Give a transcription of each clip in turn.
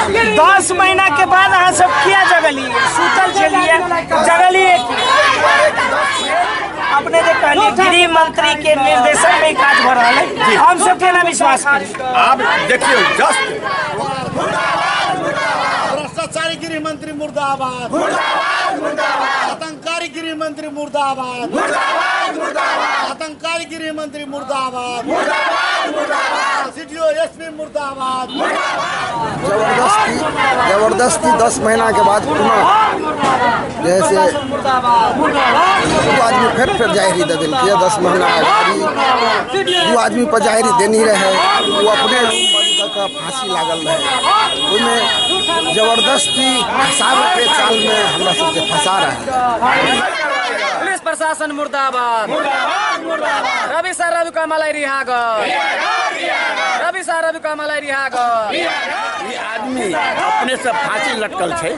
10 महीना के बाद अहाँ सब किया जगलिए? सुतल छलिए, जगलिए की? अपने जे कहलिए गृह मंत्री के निर्देशन में ई काज भऽ रहल है, हम सब केना विश्वास करी? आब देखियौ जस्ट। भ्रष्टाचारी गृह मंत्री मुर्दाबाद, आतंककारी गृह मंत्री मुर्दाबाद, आतंककारी गृह मंत्री मुर्दाबाद, सीडीओ एसपी मुर्दाबाद। जबरदस्ती, जबरदस्ती 10 महीना के बाद पुनः जे है से दू आदमी फेर फेर जाहिरी दे देलकै। 10 महीना अगाड़ी दू आदमी पर जाहिरी देनी रहै, ओ अपने रूम बंद कऽ कऽ फाँसी लागल रहै। ओहिमे जबरदस्ती फँसाबैके चालमे हमरा सबके फँसा रहल। पुलिस प्रशासन मुर्दाबाद! रवि सर, रवि कमलाई रिहा गर! रवि सर, रवि कमलाई रिहा गर! ई आदमी अपने से फांसी लटकल छै।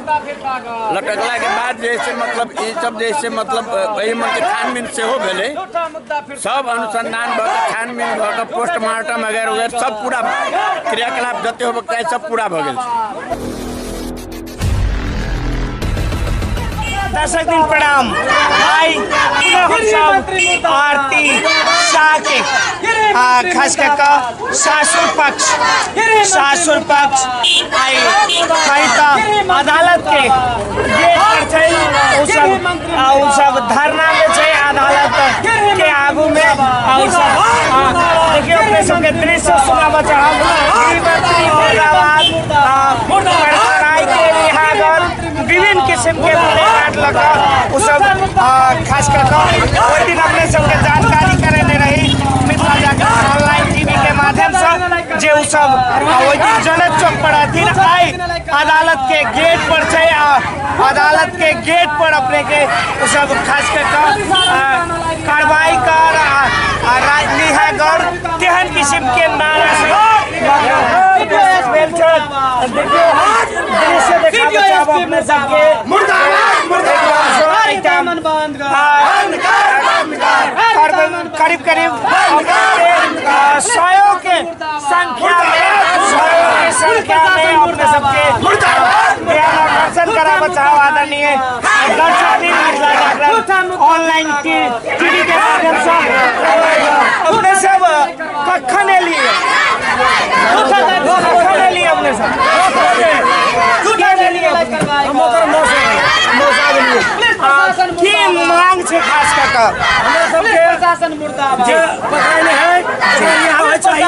लटकला के बाद जे से मतलब ई सब जे से मतलब एहिमे के छानबीन सेहो भेलै। सब अनुसंधान भऽ कऽ, छानबीन भऽ कऽ, पोस्टमार्टम वगैरह वगैरह, सब पूरा क्रियाकलाप जते होबक चाही, सब पूरा भऽ गेल छै। दर्शक दिन प्रणाम। आइ पुनः हमसब आरती शाह के खास कऽ कऽ सासुर पक्ष, सासुर पक्ष आइ कही तऽ अदालत के गेट पर छै। ओ सब ओ सब धरना में छै अदालत के आगू में। आ ओ सब देखियौ, अपने सबके दृश्य सुनाबऽ चाहब। गृहमंत्री मुर्दाबाद, कार्रवाई के रिहागर, विभिन्न किसिम के प्लेकार्ड लऽ कऽ ओ सब खास कऽ कऽ ओहि दिन अपने सबके जानकारी करेने रही मिथिला जागरण ऑनलाइन टीवी के माध्यमसँ जे ओ सब ओहि दिन जनक चौक पर रहथिन। आइ अदालत के गेट पर छै आ अदालत के गेट पर अपने के ओ सब खास कऽ कऽ कार्रवाई कर आ रिहागर, तेहन किसिम के नारा से भेल छै। देखियौ, दृश्य देखाबऽ चाहब अपने सबके। एहिठाम करीब करीब सौ के संख्या में, सौ के संख्या में अपने सबके ध्यान आकर्षण कराबऽ चाहब आदरणीय दर्शक दिन, मिथिला जागरण ऑनलाइन टीवी के माध्यमसँ। अपने सब कखन एलियै? कखन एलियै अपने सब? कखन एलियै अपने? हम ओकर मौसा, मौसा भेलियै। की मांग छै खास कऽ कऽ? हमरा सबके प्रशासन मुर्दाबाद! जे पकड़ाइले है, ओकरा रिहा होय चाही।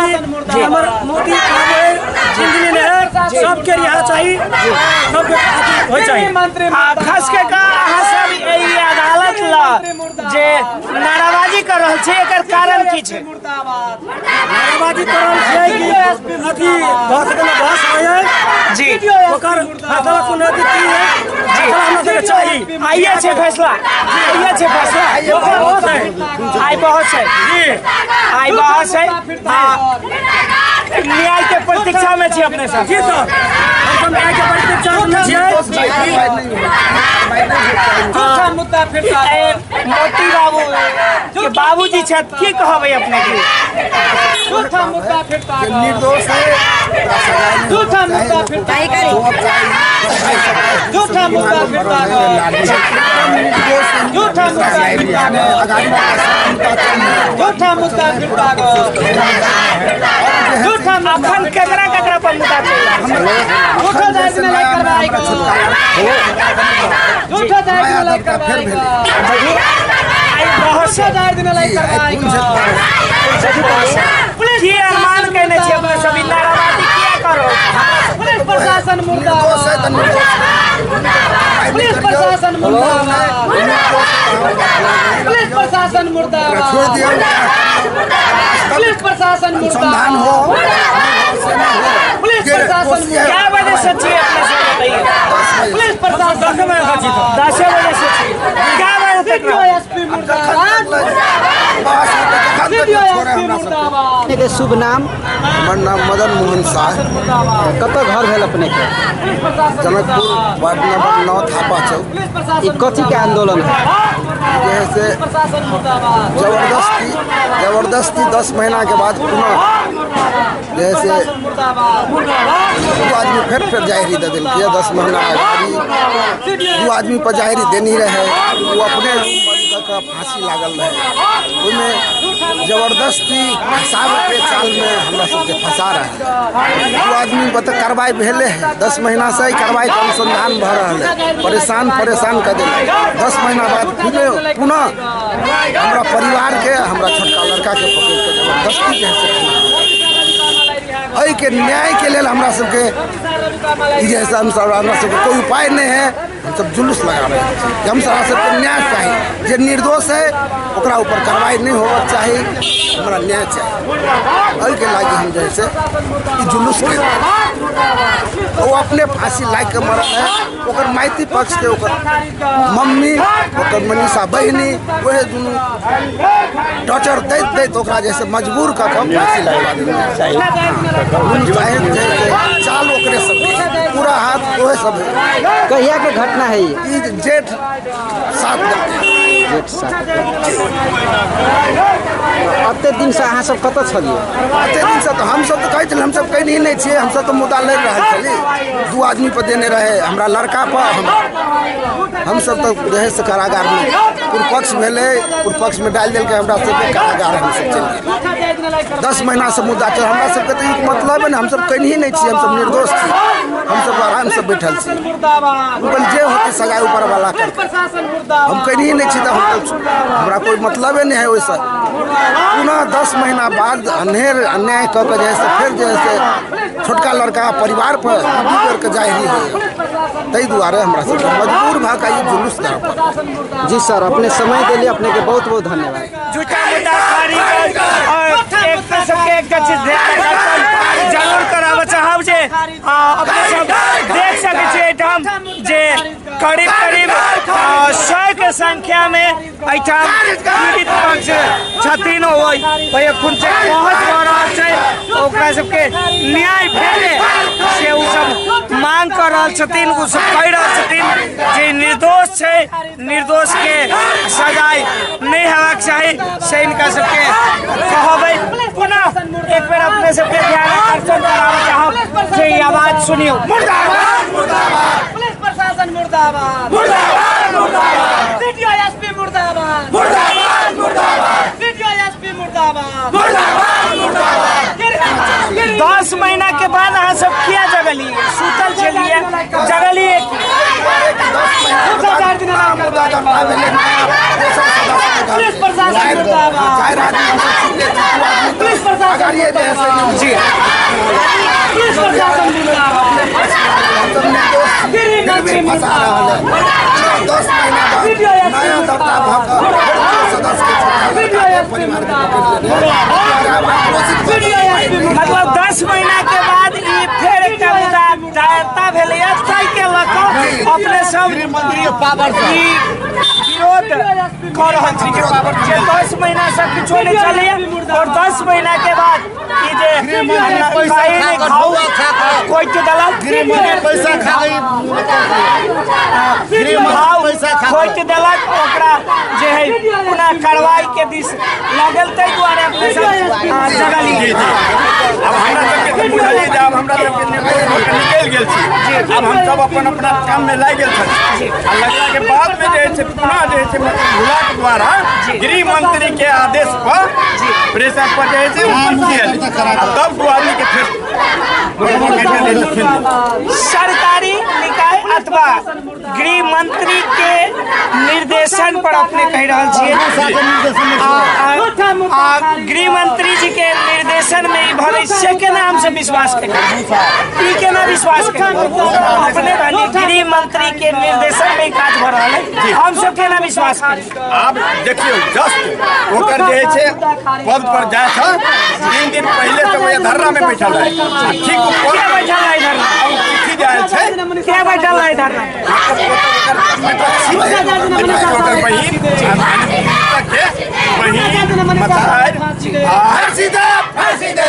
हमर मोदी बाबू है, जिंदगी में है, सबके रिहा चाही, सबके अथी होय चाही। मंत्री खास कऽ कऽ अहाँ सब एहि अदालत लऽ जे नाराबाजी कर रहल छी, एकर कारण की छै? मुर्दाबाद! नाराबाजी कर रहल छियै कि अथी बस के बस है ओकर फैसला कोनो अथी की है, फैसला हमरा सबके चाही। आइए छै फैसला, आइए छै फैसला। ओकर बहुत है। आइ बहस है। आइ बहस है आ न्याय के प्रतीक्षा में छी अपने सब? जी सर, हम सब न्याय के प्रतीक्षा में छियै। झूठा मुद्दा फिरता! ए, मोती बाबू के बाबूजी छथि, की कहबै अपने के? झूठा मुद्दा फिरता! जे निर्दोष है, ओकरा सजाय नहि झूठा होबाक मुद्दा चाही। फिरता! होबाक चाही। झूठा मुद्दा फिरता! झूठा मुद्दा फिरता! झूठा मुद्दा फिरता! झूठा मुद्दा! अखन केकरा केकरा पर मुद्दा चलि रहल छै? झूठा जायज में लाइक करवाई, झूठा जायज में लाइक नया फेर करवाई। भेलै। आइ बहस झूठा जायज में लाइक करवाई। की अरमान केने छी अपने सब? ई नाराबाजी किया करो? पुलिस प्रशासन निर्दोष है तऽ मुर्दाबाद! निर्दोष। पुलिस प्रशासन मुर्दाबाद! पुलिस प्रशासन छोड़ मुर्दाबाद! दियौ। पुलिस प्रशासन अनुसंधान हो। मुर्दाबाद! से नहि हो। पुलिस जे प्रशासन दोषी है, क्या बजे से छियै अपने सब, बताइए? 10 बजे। पुलिस प्रशासन मुर्दाबाद! 10 बजे से छियै, क्या बजे तक सीडीओ रहब? एसपी जखन मुर्दाबाद! तक बहस हेतै, तखन तक सीडीओ छोड़े एसपी हमरा सबके। मुर्दाबाद! अपने के शुभ नाम? हमर नाम मदन मोहन शाह। कतऽ घर भेल अपने के? पुलिस प्रशासन जनकपुर, वार्ड नंबर 9, थापा चौक। ई कथी के आंदोलन है? जे है से प्रशासन मुर्दाबाद! जबरदस्ती, जबरदस्ती 10 महीना के बाद पुनः जे है से दू आदमी फेर फेर जाहिरी दऽ देलकै 10 महीना अगाड़ी। दू आदमी पर जाहिरी देनी रहै, ओ अपने रूम बंद कऽ कऽ फाँसी लागल रहै। ओहिमे जबरदस्ती फँसाबैके चालमे हमरा सबके फँसा रहल। दू आदमी पर तऽ कार्रवाइ भेलै है। 10 महीनासँ ई कार्रवाइके अनुसन्धान भऽ रहल है। परेशान परेशान कऽ देलक। 10 महीना बाद फिर पुनः हमरा परिवारके, हमरा छोटका लड़काके पकड़ि कऽ जबरदस्ती जे है से एहिके न्यायके लेल हमरा सबके ई जे है से हमसब, हमरा सबके कोइ उपाय नहि है। हमसब जुलूस लगा रहल छी कि हम सबके न्याय चाही। जे निर्दोष है, ओकरा ऊपर कार्रवाई नहि होबक चाही। हमरा न्याय चाही। एहिके लागि हम जे है से ई जुलूस के। ओ अपने फांसी लागि कऽ मरल है। ओकर माइती पक्षके, ओकर मम्मी, ओकर मनीषा बहिनी, वएह दुनू टॉर्चर दैत दैत ओकरा जैसे मजबूर कऽ कऽ फांसी लगवा देने चाहे। जे है से चाल ओकरे सब के, पूरा हाथ ओहे सब है। कहिया के घटना है ई? ई जेठ 7 गते। जेठ 7। अते दिनसँ अहाँ सब कतऽ छलियै? एते दिनसँ तऽ हमसब तऽ कहै छलियै, हमसब कहीं नहि छियै। हमसब तऽ मुद्दा लड़ि रहल छली। दू आदमी पर देने रहे, हमरा लड़का पर हम। हमसब तऽ जे है से कारागारमे पूर्वपक्ष भेलै। पूर्वपक्षमे डालि देलकै हमरा सबके कारागार। हमसब चलि गेलियै। 10 महीनासँ मुद्दा चल। हमरा सबके तऽ ई मतलब है ने, हमसब कहीं नहि छियै। हमसब निर्दोष छी। हमसब आरामसँ बैठल छी। ऊपर जे होतै सजाय ऊपर वाला करतै। हम कहीं नहि छी तऽ हम हमरा कोइ मतलबे नहि है ओहिसँ। पुनः 10 महीना बाद अन्हेर अन्याय कऽ कऽ जे है से फेर जे है से छोटका लड़का परिवार पर दू बेरके जाहिरी होइए। ताहि दुआरे हमरा सबके मजबूर भऽ कऽ ई जुलूस करऽ पड़ल। जी सर, अपने समय देलियै, अपने के बहुत बहुत धन्यवाद। झूठा मुद्दा खारिज। और एक तऽ सबके एकटा चीज ध्यान जरूर कराबऽ चाहब जे अपने सब देख सकै छियै एहिठाम जे करीब करीब 100 के संख्या में एहिठाम पीड़ित पक्ष छथिन। ओहि एखन से पहुँच भऽ रहल छै। ओकरा सबके न्याय भेटे से ओ सब मांग कऽ रहल छथिन। ओ सब कहि रहल छथिन जे निर्दोष छै, निर्दोष के सजाय नहि हेबाक चाही, से हिनका सबके कहबै। पुनः एक बेर अपने सबके ध्यान आकर्षण कराबऽ चाहब जे ई आवाज सुनियौ। पुलिस प्रशासन मुर्दाबाद, मुर्दाबाद, मुर्दाबाद। सीडीओ एसपी मुर्दाबाद, मुर्दाबाद, मुर्दाबाद। सीडीओ एसपी मुर्दाबाद, मुर्दाबाद, मुर्दाबाद। 10 महीना के बाद अहाँ सब किया जगलिए? सुतल छलिए, जगलिए की? मुद्दा दर्ता भेलै, नया दोसर सदस्य। पुलिस प्रशासन मुर्दाबाद। चारि आदमी हमसब सुनले छी, दू आदमी पुलिस प्रशासन अगाड़िए जे है से जी। पुलिस प्रशासन मुर्दाबाद। हमसब निर्दोष छी, फिर भी फंसा रहल है। 10 महीना बाद नया दर्ता भऽ कऽ दोसर सदस्य के छोटका लड़का के परिवार के पकड़ि लेने। आब आक्रोशित भऽ कऽ मतलब 10 महीना के बाद ई फेर एकटा मुद्दा दायरता भेलैए, ताहिके लऽ कऽ अपने सब ई विरोध कऽ रहल छी जे 10 महीना से किछो नहि चलैए और 10 महीना के बाद ई जे कहीं नहि घाव कोइट देलक, पैसा खा गई। घाव खोटि देलक, ओकरा जे है पुनः कार्रवाई के दिस लगल, ताहि दुआरे अपने सब जगलिए। आब हमरा सबके तऽ बुझलियै जे आब हमरा सबके निर्दोष भऽ कऽ निकलि गेल छी। आब हमसब अपन अपना काममे लागि गेल छथि। आ लगलाके बादमे जे है से पुनः जे है से मतलब भुलाक द्वारा गृह मंत्री के आदेश पर प्रेशर पर जे है से चिट्ठी एलै आ तब दू आदमी के फेर सरकारी निकाय अथवा गृह मंत्री के निर्देशन पर अपने कहि रहल छियै आ आ गृह मंत्री जी के निर्देशन में ई भले से केना हमसब विश्वास करी? ई केना विश्वास करी अपने? भने गृह मंत्री के निर्देशन में ई काज भऽ रहल है, हमसब केना विश्वास करी? आब देखियौ, जस्ट ओकर जे है से पद पर जाइ छै, 3 दिन पहिले तऽ ओहि धरना में बैठल रहै आ ठीक ओ पद के बैठल रहै धरना? आ ओ चिट्ठी जे आयल छै। के बैठल रहै धरना? ओकर बहिन आ के बहिन मतार आ फांसी दे, फांसी दे।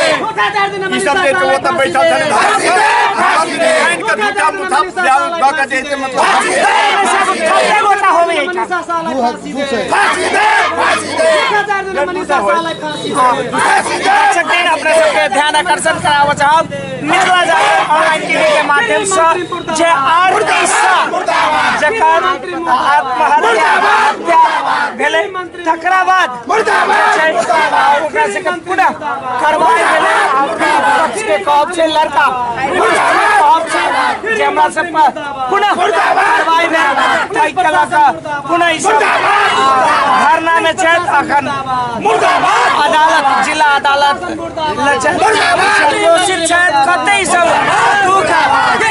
ई सब जे छै ओतऽ बैठल छलै धरना पर। आ तब आनि कऽ दूटा मुथा मुथा दऽ कऽ जे छै मतलब कते गोटा होबै एहिठाम? दर्शक दिन अपने सबके ध्यान आकर्षण कराबऽ चाहब मिथिला जागरण ऑनलाइन टीवी के माध्यम से जे आरती शाह जकर आत्महत्या हत्या भेलै तकरा बाद जे छै, ओकरा सबके पुनः कार्रवाई भेलै आ पीड़ित पक्ष के कहब छै लड़का पक्ष के कहब छै जे हमरा सब पर पुनः कार्रवाई भेल ताहिके लऽ कऽ पुनः ई सब धरना मे छथि अखन अदालत जिला अदालत लग छथि दोषी छथि कते ई सब दुख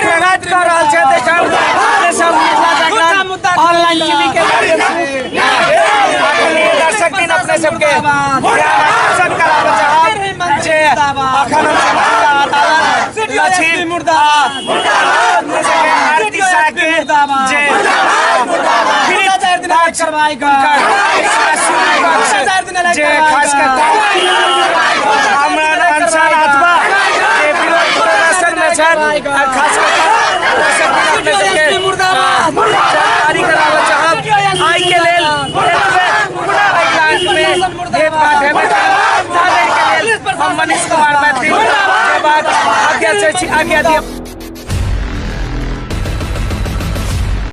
प्रकट कऽ रहल छथि एहिठाम अपने सब मिथिला जागरण ऑनलाइन टीवी के माध्यम से आदरणीय दर्शक दिन अपने सबके ध्यान आकर्षण कराबऽ चाहब जे अखन हम सब जिला अदालत लछी अपने सबके आरती शाह के जे पीड़ित पक्ष हुनकर सासुर पक्ष जे खास कर आमरण अनशन अथवा जे विरोध प्रदर्शन में छथि आ खास कर दर्शक दिन अपने सबके जानकारी कराबऽ चाहब आइ के लेल एतबे। पुनः अगिला अंक में भेंट घाट हेबै ता धरि के लेल हम मनीष कुमार मैथिल जे बात आज्ञा चाहै छी आज्ञा दिअ।